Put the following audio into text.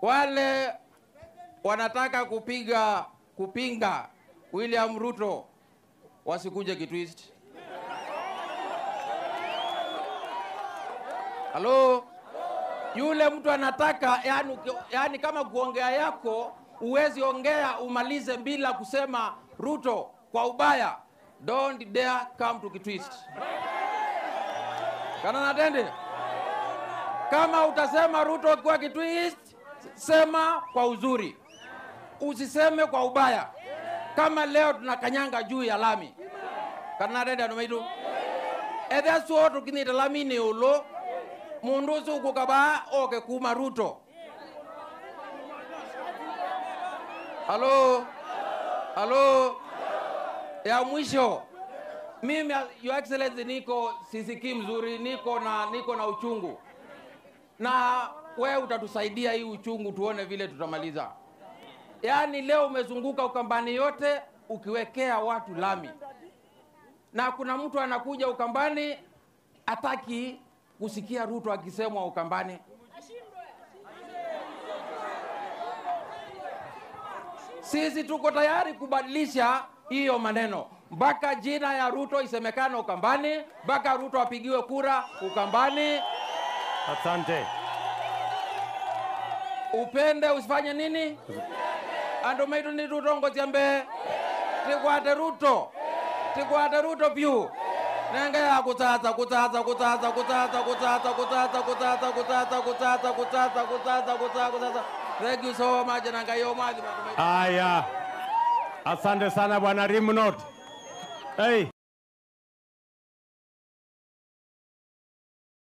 Wale wanataka kupinga William Ruto wasikuje Kitui. Halo? Yule mtu anataka yani kama kuongea yako uwezi ongea umalize bila kusema Ruto kwa ubaya. Don't dare come to Kitui. Kana natende? Kama utasema Ruto kwa Kitui, sema kwa uzuri. Usiseme kwa ubaya. Kama leo tunakanyanga juu ya lami. Kana natende anumaidu? Ethe suo tukinita lami ni ulo. Mundusu kukaba oke kuma Ruto. Halo? Halo? Ya mwisho. Mimi, Your Excellency, niko sisikii mzuri, niko na uchungu. Na wewe utatusaidia hii uchungu tuone vile tutamaliza. Yaani leo umezunguka Ukambani yote ukiwekea watu lami. Na kuna mtu anakuja Ukambani hataki kusikia Ruto akisemwa Ukambani. Sisi tuko tayari kubadilisha hiyo maneno. Mpaka jina ya Ruto isemekane Ukambani, mpaka Ruto apigiwe kura Ukambani. Asante. Upende usifanye nini? Ando maitu ni Ruto ngoziambe. Tikwate Ruto. Tikwate Ruto view. Nenge ya kutata kutata kutata kutata kutata kutata kutata kutata kutata kutata kutata kutata kutata. Thank you so much nanga yo maji. Aya. Asante sana Bwana Rimnot. Hey.